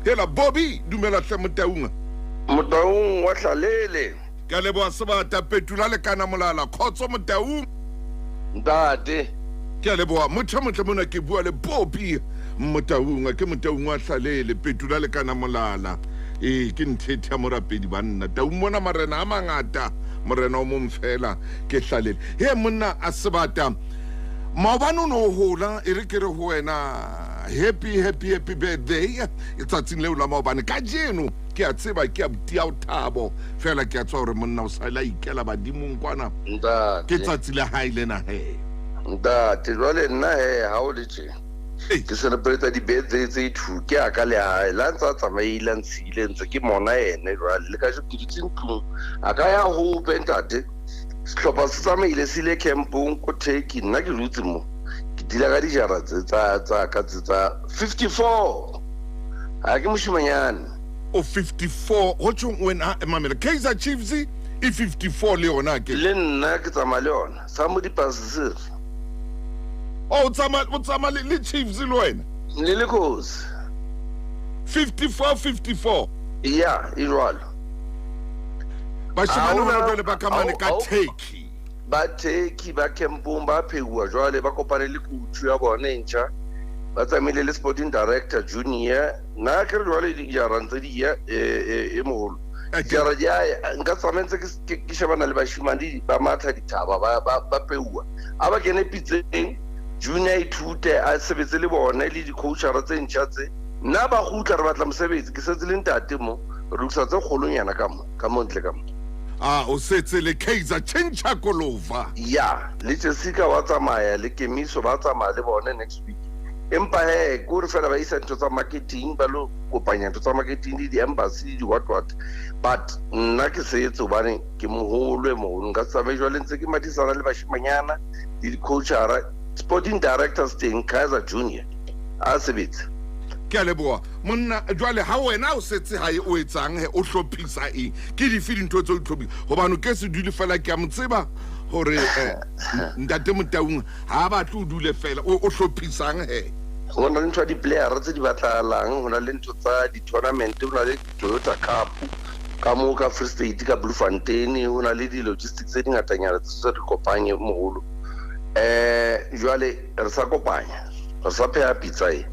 Hela Bobby, dumela hle Motaung. Motaung wa Hlalele. Ke a leboha Sebata, Petula le Kana Molala. Khotso Motaung. Ntate. Ke a leboha. Motho e motle mona ke bua le Bobby Motaung. Ke Motaung wa Hlalele, Petula le Kana Molala. Ee, ke nthethe ya morapedi banna. Taung mona marena a mangata, morena o mong fela ke Hlalele. He monna a Sebata, maobane o ne o hola, e re ke re ho wena happy happy happy birthday tsatsing leo la maobane. Kajeno ke a tseba ke abuti ao Thabo, fela ke a tseba hore monna o sa ile a ikela badimong kwana. Ntate. Ke tsatsi la hae lena he. Ntate, jwale nna he ha o le tje. Ke celebrate di-birthday tse two, ke a ka le hae. Le ha ntse a tsamaile a ntshile ntse ke mona ene jwale. Le kajeno ke dutse ntlong. A ka ya hope ntate. Sehlopha se tsamaile se ile campong ko Turkey. Nna ke dutse mo. Ke dila ka dijara tse tsa tsa ka tse tsa 54. Ha ke moshimanyane. O 54 ho tjhong wena mamela Kaizer Chiefs e 54 le yona ke. Le nna ke tsamaya le yona. Sa mo dipasisiri. Oh, o tsamaya o tsamaya le, le Chiefs le wena? Le le khosi. 54 54. Ya, e jwalo. Bashimane hona jwale ba ka mane ka Turkey. Ba Turkey ba campong ba pheuwa jwale ba kopane le coach ya bone e ntjha. Ba tsamaile le sporting director Junior. Nna ke re jwale dijara ntse di ya e moholo. Dijara di a ya nka tsamaya ntse ke shebana le bashimane ba matha dithaba ba ba peuwa. A ba kene pitseng Junior a ithute a sebetse le bone le di-coachara tse ntjha tse. Nna ba kgutla re batla mosebetsi ke setse le ntate mo re lokisa tse kgolonyana ka mo ka mo ntle ka mo. A o setse le Kaizer tjhentjha kolova. Ya le Jessica wa tsamaya le Kemiso ba tsamaya le bone next week. Empa hee ke hore fela ba isa ntho tsa marketing ba lo kopanya ntho tsa marketing le di-embassy le di-what what. But nna ke setse hobane ke moholo e moholo nka se tsamaye jwale ntse ke mathisana le bashimanyana le di-coachara. Sporting directors teng Kaizer Junior a sebetse. Ke a leboha monna. Jwale ha wena o setse hae o etsang he? O hlophisa eng? Ke dife dintho tse o di hlophisa? Hobane o ke se dule fela, ke a mo tseba hore ntate Motaung ha a batle o dule fela. O hlophisang he? Ho na le ntho ya di-player tse di batlahalang, ho na le ntho tsa di-tournament, ho na le Toyota Cup ka moo ka Free State ka Bloemfontein, ho na le di-logistics tse di ngatanyana tse tse re kopanye moholo. Jwale re sa kopanya, re sa pheha pitsa e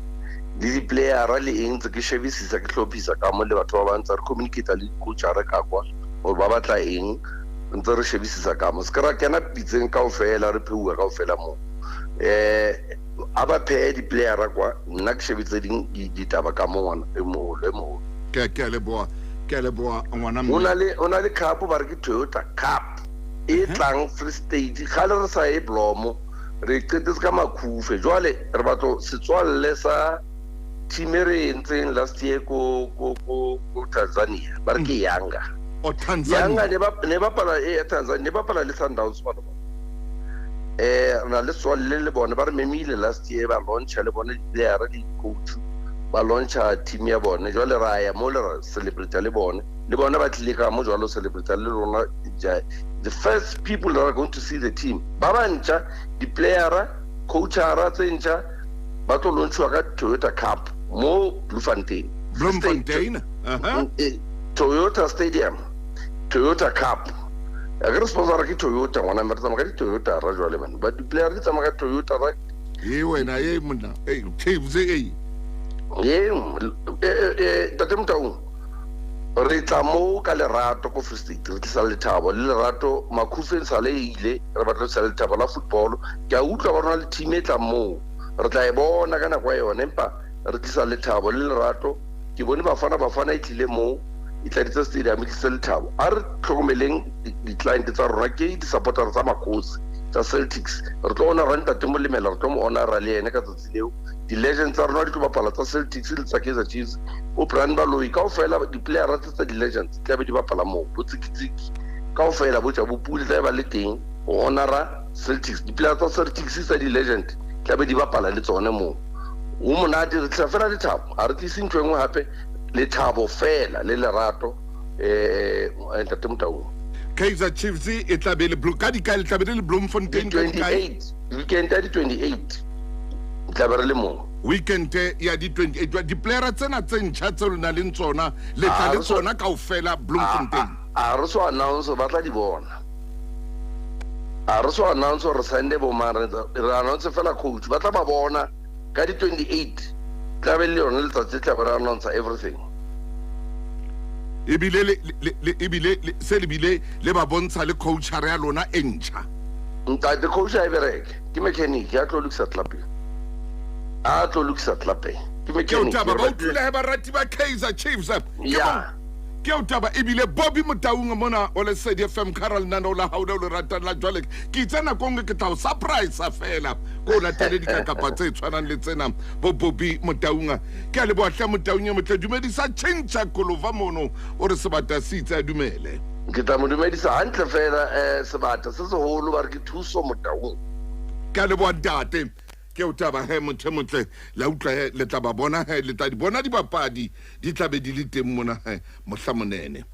le di-playera le eng tse ke shebisisa ke hlophisa ka mo le batho ba bang tsa re communicate le di-coachara ka kwa gore ba batla eng, ntse re shebisisa ka mo se ke ra kena pitseng kaofela re pheuwa kaofela moo. A ba phehe di-playera kwa, nna ke shebe tse ding ditaba ka mo ngwana e moholo e moholo. Ke a leboha, ke a leboha ngwana mme. Ho na le cup ba re ke Toyota Cup e tlang Free State, kgale re sa ye Blomo, re qetetse ka Makhufe. Jwale re batla setswalle sa team e re entseng last year ko ko ko ko Tanzania, ba re ke Yanga. Oh, Tanzania. Yanga ne ba ne bapala e Tanzania ne bapala le Sundowns bana ba. Re na le setswalle le bone, ba re memile last year ba launcha le bone di-player le di-coach, ba launcha team ya bone. Jwale ra ya mo le ra celebrate le bone, le bone ba tlile ka mo jwalo celebrate le rona. The first people that are going to see the team ba ba ntjha, di-playera, coachara tse ntjha ba tlo launchiwa ka Toyota Cup mo Bloemfontein. Bloemfontein. Toyota Stadium, Toyota Cup. A ke re sponsora ke Toyota ngwana mme re tsamaya ka di-Toyota ra jwale bana. Ba di-player di tsamaya ka Toyota ra. E wena e monna, e Chiefs e. E Ntate Motaung, re tla mo ka lerato ko Free State, re tlisa lethabo le lerato Makhufeng sale e ile, re batla tlisa lethabo la football. Ke a utlwa ba rona le team e tlang moo, re tla e bona ka nako ya yona, empa re tlisa lethabo le lerato. Ke bone Bafana Bafana e tlile moo, e tladitse stadium, e tlisitse lethabo. A re tlhokomeleng di-client tsa rona, ke di-supporter tsa Makhosi tsa Celtics. Re tlo honora Ntate Molemela, re tlo mo honora le ene ka tsatsi leo. Di-legend tsa rona di tlo bapala tsa Celtics le tsa Kaizer Chiefs, bo Brian Baloyi kaofela, di-playera tse tsa di-legends tla be di bapala moo, bo Tsikitsiki kaofela, bo Jabu Pule tla be ba le teng ho honora Celtics. Di-player tsa Celtics tsa di-legend tla be di bapala le tsone moo. Ho monate, re tlisa fela lethabo, ha re tlise ntho e nngwe hape, lethabo fela le lerato. Ntate Motaung. Kaizer Chiefs e tla be le ka dikae, le tla be le le Bloemfontein ka dikae? 28, weekend ya di 28 tla be re le moo. Weekend ya di 28, diplayera tsena tse ntjha tseo le nang le tsona, le tla le tsona kaofela Bloemfontein? A re so announce, ba tla di bona. A re so announce re signed bo mang, re announce fela coach. Ba tla ba bona ka di 28, tla be le yone letsatsi tla be re announce everything. Ebile ebile se le bile le ba bontsha le coachara ya lona e ntjha? Ntate, coach a e bereke ke mechanic ya tlo lokisa club, a tlo lokisa club ke Ke mechanic. Taba ba utlwile he, barati ba Kaizer Chiefs. Ke o taba ebile Bobby Motaung mona o Lesedi FM ka hara lenaneo la hao leo le ratang la jwale. Ke itse nako nngwe ke tla o surprise fela ko o latele dikakapa tse tshwanang le tsena, bo Bobby Motaung. Ke a leboha hle, Motaung e motle. Dumedisa Tšhentšha Kolova mono, o re sebata se itse a dumele. Ke tla mo dumedisa hantle fela, sebata se seholo ba re ke Thuso Motaung. Ke a leboha, ntate. Ke o taba he, motho e motle. La utlwa he, le tla ba bona he, le tla di bona dibapadi di tla be di le teng mona he. Mohla monene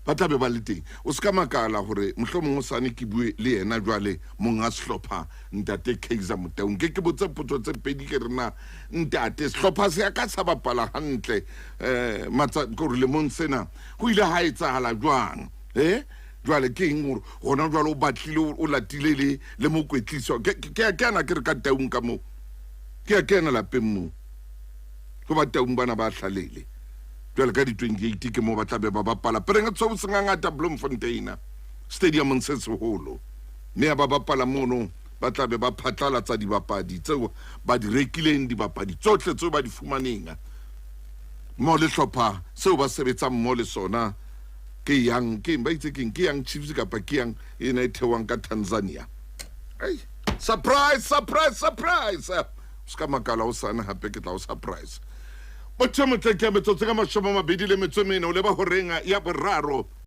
ba tla be ba le teng. O se ka makala hore mohlomong o sane ke bue le yena jwale monga sehlopha, ntate Kaizer Motaung, ke botse potso tse pedi. Ke re na ntate, sehlopha se ya ka sa bapala hantle matsa kore lemong sena, ho ile ha etsahala jwang? Jwale ke eng gore gona jwale o batlile o latile le mokwetliso? Ke ana ke re ka Taung ka moo, ke a kena lapeng moo go ba Taung bana ba hlalele. Jwale ka di-28 ke moo ba tla be ba bapala pereng tshweu sengangata Bloemfontein stadiumong se seholo, mme ya ba bapala mono ba tla be ba phatlalatsa dibapadi tseo ba di rekileng, dibapadi tsohle tseo ba di fumaneng mo le hlopha seo ba sebetsang mo le sona. Ke yang ke ba itse keng, ke yang Chiefs kapa ke yang ena e theohang ka Tanzania? Ai, surprise, surprise, surprise! O se ka makala o sane hape ke tla o surprise, motho e motle. Ke metsotso ka 24 o leba horeng ya boraro.